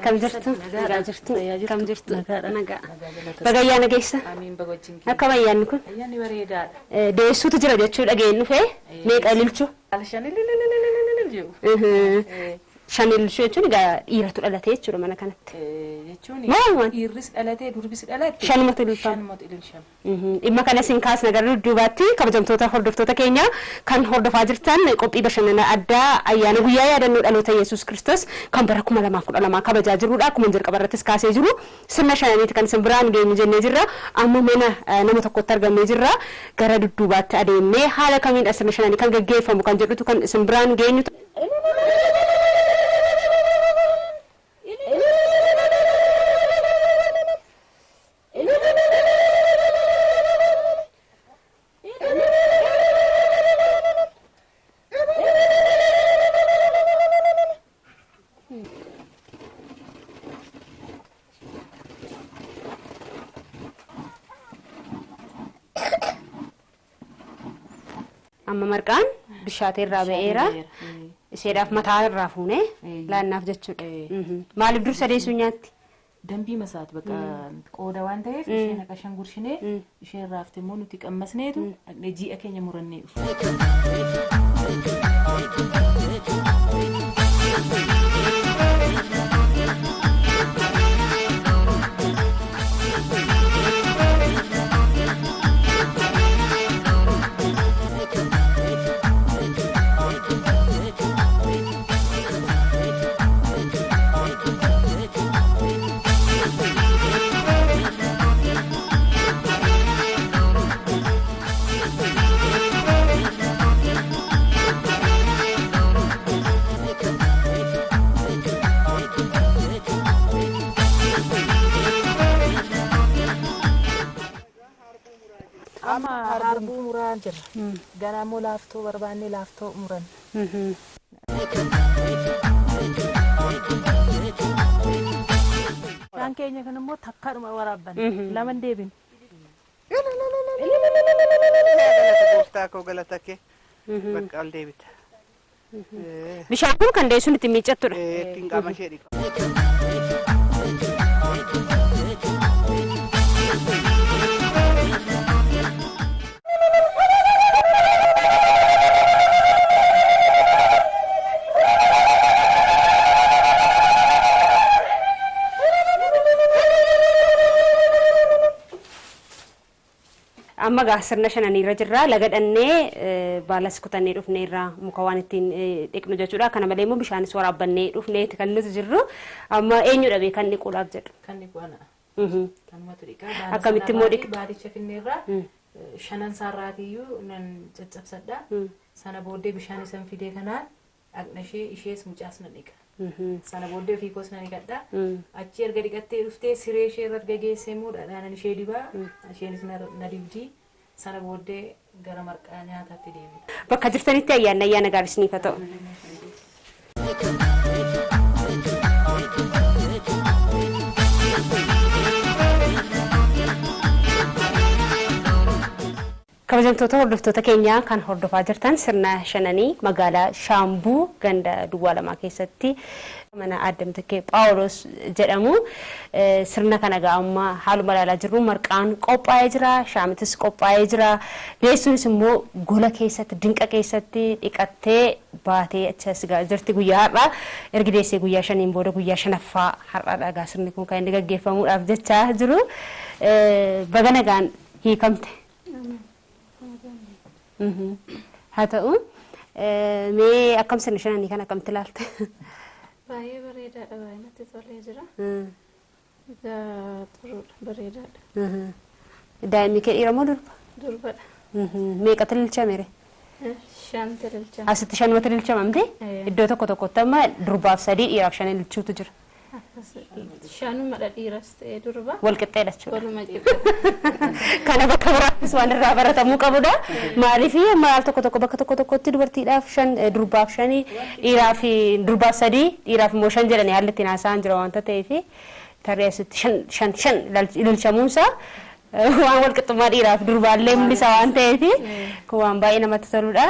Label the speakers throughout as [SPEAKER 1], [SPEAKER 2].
[SPEAKER 1] Akkam jirtu? Nagaa jirtu? Akkam jirtu? Nagaa. Baga ayyaana geessan.
[SPEAKER 2] Amiin baga wajjin keenya.
[SPEAKER 1] Akkam ayyaanni kun?
[SPEAKER 2] Ayyaanni bareedaadha.
[SPEAKER 1] Deessuutu jira jechuu dhageen dhufee meeqa ililchu?
[SPEAKER 2] Al shan ililililililil jedhu.
[SPEAKER 1] Shan ililchuu jechuun egaa dhiiratu dhalate jechuudha mana kanatti.
[SPEAKER 2] Jechuun
[SPEAKER 1] Maal waan?
[SPEAKER 2] dhiirris dhalatee durbis dhalatte.
[SPEAKER 1] Shanumatu ililfama.
[SPEAKER 2] Shanumatu ililchama.
[SPEAKER 1] Dhimma kanas hin kaasna gara dudduubaatti kabajamtoota hordoftoota keenya kan hordofaa jirtan qophii bashannana addaa ayyaana guyyaa yaadannoo dhaloota Yesuus Kiristoos kan bara 2012 kabajaa jirrudha. Akkuma jalqaba irrattis kaasee jiru sirna shananiiti kan isin biraan geenyu jennee jirra. Amma mana nama tokkotti argamnee jirra. Gara dudduubaatti adeemnee haala kamiidha sirna shananii kan gaggeeffamu kan jedhutu kan isin biraan geenyu. Amma marqaan bishaatee irraa ba'eera. Isheedhaaf mataa irraa fuunee laannaaf jechuudha. Maaliif dursa deessuu nyaatti?
[SPEAKER 2] Dambii masaati bakka qooda waan ta'eef isheen akka shan gurshinee isheen raafte immoo nuti qammasneetu dhaqnee ji'a keenya murannee dhufu. Amma harbuu muraa jirra. Ganaa immoo laaftoo barbaannee laaftoo muran. Bishaan keenya kan immoo takkaadhuma waraabban. Lama hin deebinu.
[SPEAKER 3] Galata gooftaa koo galata kee bakka ol deebita.
[SPEAKER 1] Bishaan kun kan deessuun ittiin miiccattudha.
[SPEAKER 3] Ittiin qaama ishee dhiqa.
[SPEAKER 1] Amma gaa sirna shananiirra jirra. Laga dhannee baalas kutannee dhufneerra muka waan ittiin dhiqnu jechuudha. Kana malee immoo bishaanis waraabbannee dhufneeti kan nuti jirru. Amma eenyudha bee kan dhiquudhaaf jedhu?
[SPEAKER 2] Kan dhiqu ana. Kanumatu dhiqaa. Baala
[SPEAKER 1] Akkamitti
[SPEAKER 2] sana
[SPEAKER 1] immoo
[SPEAKER 2] baatee
[SPEAKER 1] dhiqxa?
[SPEAKER 2] Baalicha finneerraa shanan isaarraatiyyuu nan caccabsadha. Sana booddee bishaan isan fidee kanaan dhaqna ishee ishees mucaas nan dhiqa. Sana booddee ofii koos nan dhiqadha. Achi erga dhiqattee dhuftee siree ishee irra erga geessee immoo dhadhaanan ishee dibaa. Isheenis na dibdi. Sana booddee gara marqaa nyaataatti deebina.
[SPEAKER 1] Bakka jirtanitti ayyaanni ayyaana gaarii isiniif haa ta'u. Kabajamtoota hordoftoota keenyaa kan hordofaa jirtan sirna shananii magaalaa Shaambuu ganda duwwaa lamaa keessatti mana Aadde Mitikkee Phaawulos jedhamu. Sirna kana egaa amma haaluma ilaalaa jirru marqaan qophaa'ee jira, shaamitis qophaa'ee jira. Deessuunis immoo gola keessatti, dinqa keessatti dhiqattee baatee achi as egaa jirti guyyaa har'aa. Ergi deessee guyyaa shaniin booda guyyaa shanaffaa har'aadha egaa sirni kun kan inni gaggeeffamuudhaaf jechaa jiru. Baga nagaan hiikamte. Haa ta'u mee akkam sirna shananii kana akkamitti ilaalte?
[SPEAKER 4] Baay'ee bareedaadha baay'ee natti tolee jira. Egaa xuruudha bareedaadha.
[SPEAKER 1] Daa'imni kee dhiira moo durba?
[SPEAKER 4] Durbadha.
[SPEAKER 1] Meeqatu ililchame ree?
[SPEAKER 4] Shantu ililchame.
[SPEAKER 1] Asitti shanumatu ililchama miti? Iddoo tokko tokkotti amma durbaaf sadii dhiiraaf shan ililchuutu jira.
[SPEAKER 4] Shanumadha dhiiras ta'ee durba.
[SPEAKER 1] Wal qixxeedha jechuudha.
[SPEAKER 4] Waluma qixxeedha.
[SPEAKER 1] Kana bakka biraattis waan irraa baratamuu qabudha. Maaliif amma al tokko tokko bakka tokko tokkotti dubartiidhaaf shan durbaaf shanii dhiiraaf durbaaf sadii dhiiraaf immoo shan jedhanii haalli ittiin haasa'an jira waanta ta'eef tarree asitti shan shan shan ililchamuunsaa waan wal qixxummaa dhiiraaf durbaallee mul'isa waan ta'eef kun waan baay'ee namatti toludha.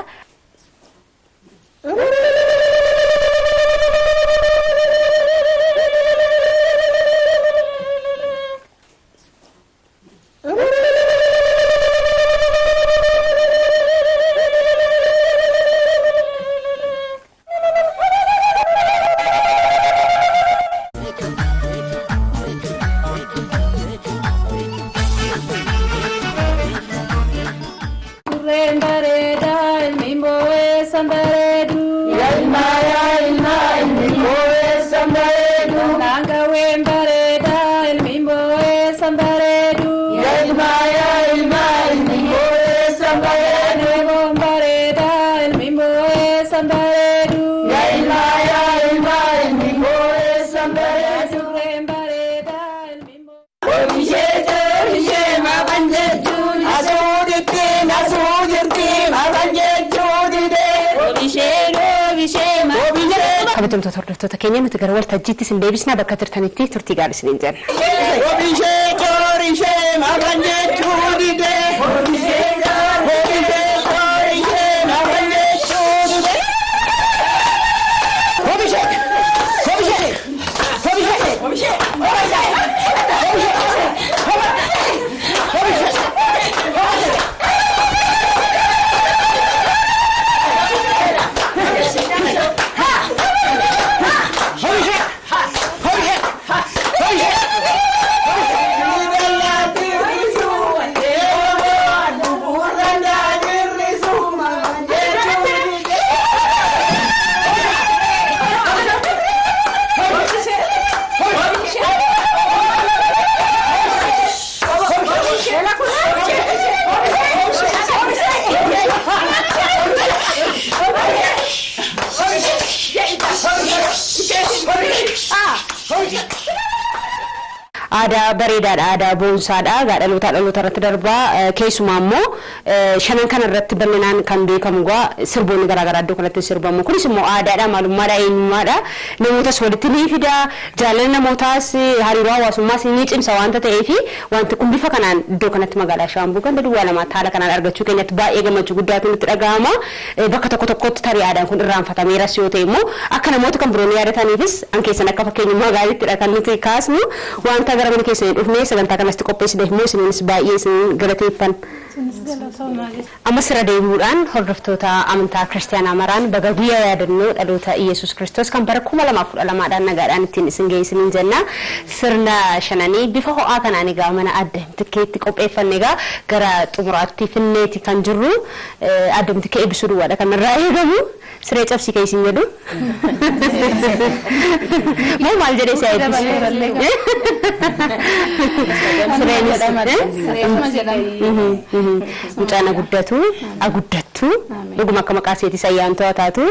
[SPEAKER 1] Kabajamtoota hordoftoota keenya, nuti gara waltajjiitti isin deebisna. Bakka turtanitti turtii gaarii isiniin jenna.
[SPEAKER 5] Obishee korishee maqaan jechuu didee. Obishee korishee maqaan jechuu didee. Obishee obishee obishee obishee obishee obishee.
[SPEAKER 1] Aadaa bareedaadha, aadaa boonsaadha. Egaa dhalootaa dhaloota irratti darbaa. Keessumaa immoo shanan kana irratti bal'inaan kan beekamu gaa sirboonni garaagaraa iddoo kanatti sirbamu. Kunis immoo aadaadha, maalummaadha, eenyummaadha. Namootas walitti ni fida, jaalala namootaas, hariiroo hawaasummaas ni cimsa waanta ta'eef, wanti kun bifa kanaan iddoo kanatti magaalaa Shaambuu ganda duwwaa lamaatti haala kanaan argachuu keenyatti baay'ee gammachuu guddaatu nutti dhaga'ama. Bakka tokko tokkotti tarii aadaan kun irraanfatameeras yoo ta'e immoo, akka namoota kan biroon yaadataniifis an keessan akka fakkeenyummaa gaariittidha kan nuti kaasnu. Wanta gara mana keessanii dhufnee sagantaa kanatti qopheessineef immoo isiniinis baay'ee isin galateeffan. Ammas irra deebi'uudhaan hordoftoota amantaa kiristaanaa maraan baga guyyaa yaadannoo dhaloota Iyyasuus Kiristoos kan bara 2012dhaan nagaadhaan ittiin isin geessiniin jenna. Sirna shananii bifa ho'aa kanaan egaa mana Adda Tikkeetti qopheeffanne egaa gara xumuraatti finneeti kan jirru. Adda Tikkee eebbisuu duwwaadha kan irraa eegamu. Siree cabsii kan isin jedhu. Moo maal jedhee si eebbisu? Sireenis. Mucaan aguddattu, dhuguma akka maqaa isheetis ayyaantuu haa taatu.